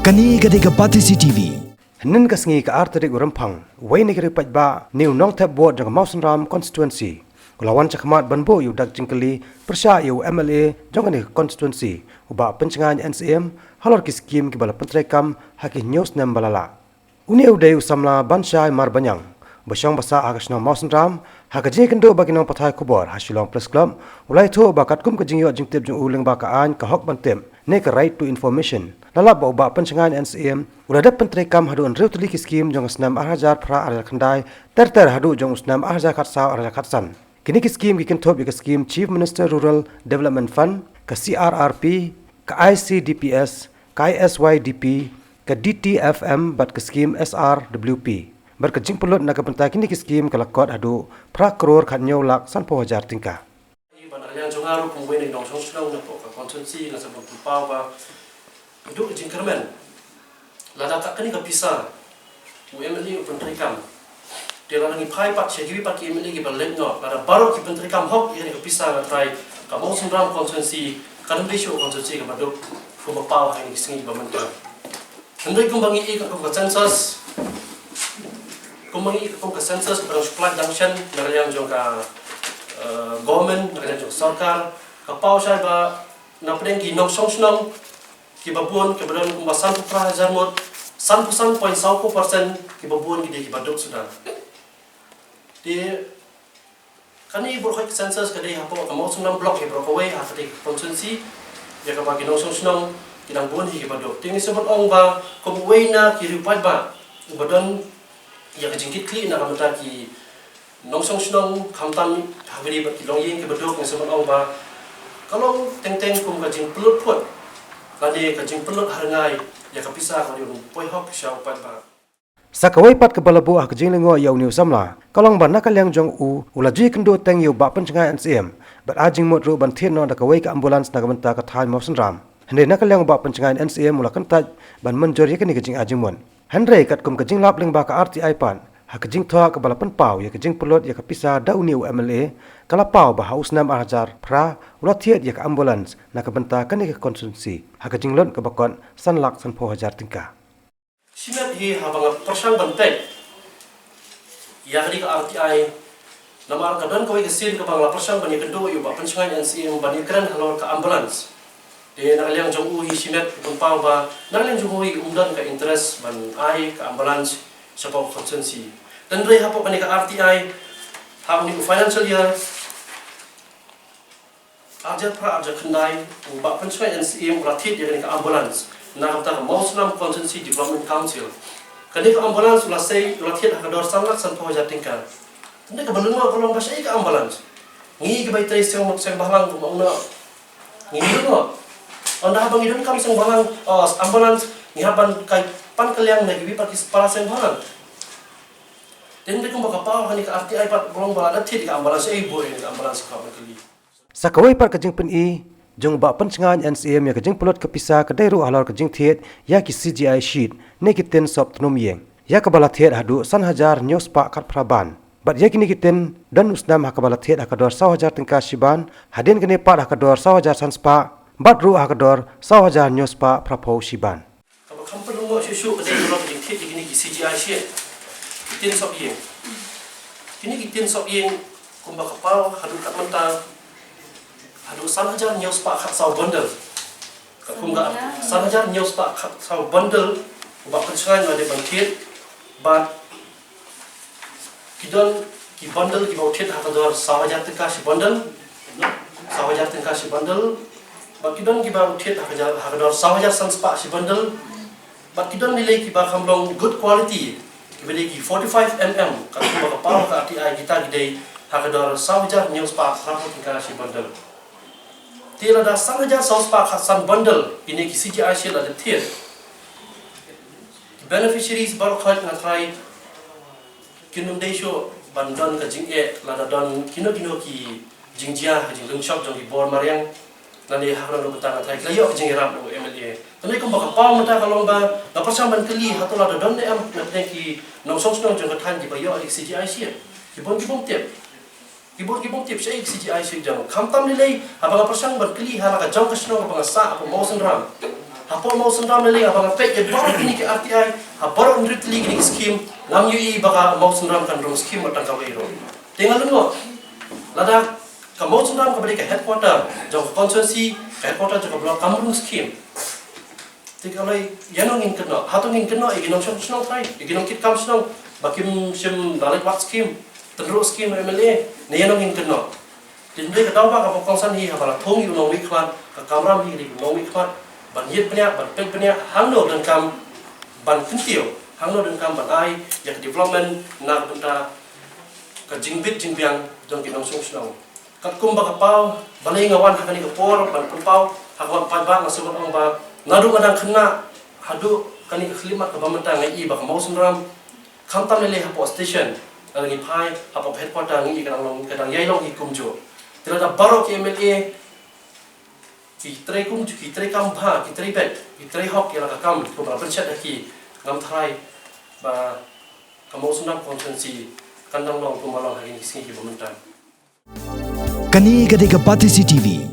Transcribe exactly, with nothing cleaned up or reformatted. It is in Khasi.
Kane ka dei ka Batesi T V. Hynnin ka sngi ka ar tarik u Rymphang, uwei na ki riew paidbah ne u nongthep vote jong ka Mawsynram constituency u la wan shakhmat ban buh ïa u dak jingkylli pyrshah ïa u M L A jong kane ka constituency, u Bah Pynshngaiñ N C M, halor ki skim kiba la pyntreikam ha ki hynñiew snem ba la lah. Une u dei u samla Banshai Marbaniang, ba shong ba sah ha ka shnong Mawsynram. Ha ka jingïakynduh bad ki nongpathai khubor ha Shillong Press Club, u la ïathuh ba katkum ka jingïoh jingtip jong u lyngba ka aiñ ka hok ban tip ne ka Right to Information, la lap ba u Bah Pynshngaiñ N C M u la dep pyntreikam haduh hynriew tylli ki skim jong ka snem ar hajar phra ar hajar khyndai ter ter haduh jong u snem ar hajar khatsaw ar hajar khatsan. Kine ki skim ki kynthup ïa ka skim Chief Minister Rural Development Fund, ka C R R P, ka I C D P S, ka I S Y D P, ka D T F M bad ka skim S R W P. Bad ka jingpynlut na ka bynta kine ki skim ka la kot haduh phra klur khathynñiew lak sanphew hajar tyngka. Ba na ka liang jong nga ruh kum uwei na ki nongshong shnong na poh ka constituency nga sa ban pynpaw ba haduh ka jingkyrmen, lada kat kane ka pisa u M L A u pyntreikam, te lada ngi phai pat sha kiwei pat ki M L A kiba leit noh, lada baroh ki pyntreikam hok ïa kane ka pisa, nga tharai ka Mawsynram constituency kan ym dei shuh ka constituency kaba duk kumba paw ha kine ki sngi ba mynta. Hynrei kumba ngi ïohi kum ka census, kumba ngi ïohi kum ka census kaba dang shu pynlait dang shen na ka liang jong ka, eh, government, na ka liang jong ka sorkar, ka paw shai ba na pdeng ki nongshong shnong kiba bun, kiba don kumba sanphew phra hajar ngut, sanphew san point saw phew percent kiba bun ki dei kiba duk suda. Te kane baroh ka census ka dei hapoh ka Mawsynram block hi baroh kawei ha kata ka constituency, ïa kaba ki nongshong shnong ki dang bun hi kiba duk. Te ngi sngewbha ban ong ba kum uwei na ki riew paidbah uba don ïa ka jingkitkhlieh na ka bynta ki nongshong shnong, khamtam ha kine bad ki longïing kiba duk, ngi sngewbha ban ong ba ka long teng teng kum ka jingpynlut phut lane ka jingpynlut ha rngai ïa ka pisa kaba dei ban poi hok sha u paidbah. Sa kawei pat kaba la buh ha ka jinglyngngoh ïa une u samla ka long ba na ka liang jong u, u la ju ïakynduh teng ïa u Bah Pynshngaiñ N C M bad ai jingmut ruh ban thied noh da kawei ka ambulance na ka bynta ka thaiñ Mawsynram. Hynrei na ka liang u Bah Pynshngaiñ N C M u la kyntait ban mynjur ïa kane ka jingai jingmut. Hynrei katkum ka jinglap lyngba ka R T I pat, ha ka jingthoh kaba la pynpaw ïa ka jingpynlut ïa ka pisa da une u M L A, ka la paw ba ha u snem ar hajar phra u la thied ïa ka ambulance na ka bynta kane ka constituency ha ka jinglut kaba kot san lak sanphew hajar tyngka. Shimet hi haba nga pyrshang ban peit ïa kane ka R T I, namar ka don kawei ka sien kaba nga la pyrshang ban ïakynduh ïa u Bah Pynshngaiñ N C M ban ïakren halor ka ambulance. Te na ka liang jong u hi shimet u pynpaw ba na ka liang jong u hi um don ka interest ban ai ka ambulance shapoh ka constituency. Hynrei hapoh kane ka R T I, ha une u financial year ar hajar phra ar hajar khyndai, u Bah Pynshngaiñ N C M u la thied ïa kane ka ambulance na ka bynta ka Mawsynram Constituency Development Council. Kane ka ambulance u la sei, u la thied ha ka dor san lak sanphew hajar tyngka. Kane kaba lyngngoh ka long ba shaei ka ambulance. Ngi kiba ïatrei seng mut seng bhalang kumba u noh, ngi lyngngoh. Ynda haba ngi donkam seng bhalang, oh, ambulance, ngi hap ban kai pan kylliang na kiwei pat ki para seng bhalang. Te hynrei kumba ka paw ha kane ka R T I pat ka long ba la thied ïa ka ambulance, shaei ba buh ïa ka ambulance, ka hap ban kylli. Sa kawei pat ka jingpyni jong u Bah Pynshngaiñ N C M ïa ka jingpynlut ka pisa ka dei ruh halor ka jingthied ïa ki C G I sheet ne ki tin sop tnum ïing, ïa kaba la thied haduh san hajar hynñiew spah khatphra ban. Bad ïa kine ki tin don u snem ha kaba la thied ha ka dor saw hajar tyngka shi ban, hadien kane pat ha ka dor saw hajar san spah, bad ruh ha ka dor saw hajar hynñiew spah phraphew shi ban. Kaba kham pynlyngngoh shuh shuh ka dei ka long ka jingthied ïa kine ki C G I sheet, ki tin sop ïing. Kine ki tin sop ïing kumba ka paw haduh kat mynta haduh san hajar hynñiew spah khatsaw bundle. Katkum ka san hajar hynñiew spah khatsaw bundle u Bah Pynshngaiñ u la dep ban thied, bad ki don ki bundle kiba u thied ha ka dor saw hajar tyngka shi bundle, saw hajar tyngka shi bundle. Bad ki don kiba u thied ha ka jar, ha ka dor saw hajar san spah shi bundle. Bad ki don lei lei kiba kham long good quality, kiba dei ki forty-five mm, katkum ba ka paw ka R T I, kita ki dei ha ka dor saw hajar hynñiew spah phraphew tyngka shi bundle. Te lada san hajar saw spah khatsan bundle kine ki C G I sheet la dep thied, ki beneficiaries baroh khoit nga tharai kin ym dei shuh ban don ka jingeh lada don kino kino ki jingjia, ka jinglynshop jong ki bor mariang. Lane ha kano kano ka bynta nga tharai ki la ïoh ka jingïarap na u M L A. Te kumba ka paw mynta ka long ba nga pyrshang ban kylli hato lada don ne em na pdeng ki nongshong shnong jong ka thaiñ kiba ïoh ïa ki C G I sheet. Ki bun ki bym tip. Ki bun ki bym tip shaei ka C G I sheet jong. Khamtam lei lei haba nga pyrshang ban kylli ha la ka jong ka shnong kaba nga sah hapoh Mawsynram. Hapoh Mawsynram lei lei, haba nga peit ïa baroh kine ki R T I, ha baroh hynriew tylli kine ki skim, ngam ïohi ba ka Mawsynram kan rung skim wat tang kawei ruh. Te nga lyngngoh, lada ka Mawsynram kaba dei ka headquarter jong ka constituency, ka headquarter jong ka block, kam rung skim. Te ka lei, ïano ngin kynnoh, hato ngin kynnoh ïa ki nongshong shnong trai, ïa ki nongkitkam shnong, ba kim shym la leit wad skim, tynruh skim na M L A, ne ïano ngin kynnoh. Te hynrei ka daw ba kaba kongsan hi, haba la thung ïa u nongmihkhmat, ka kamram hi ïa u nongmihkhmat ban ïit bniah, ban peit bniah hangno donkam ban kyntiew, hangno donkam ban ai ïa ka development na ka bynta ka jingbit jingbiang jong ki nongshong shnong. Katkum ba ka paw, balei nga wan ha kane ka por ban pynpaw ha ka wan paidbah, nga sngewbha ong ba naduh nga dang khynnah haduh kane ka khyllipmat kaba mynta, nga i ba ka Mawsynram khamtam lei lei hapoh station, lada ngi phai hapoh headquarter, ngi i ka dang long, ka dang ïai long hi kumjuh. Te lada baroh ki M L A ki trei kumjuh, ki trei kam bha, ki trei beit, ki trei hok ïa la ka kam kumba la pynshet ha ki, ngam tharai ba ka Mawsynram constituency kan dang long kumba long ha kine ki sngi kiba mynta. Kane ka dei ka Batesi T V.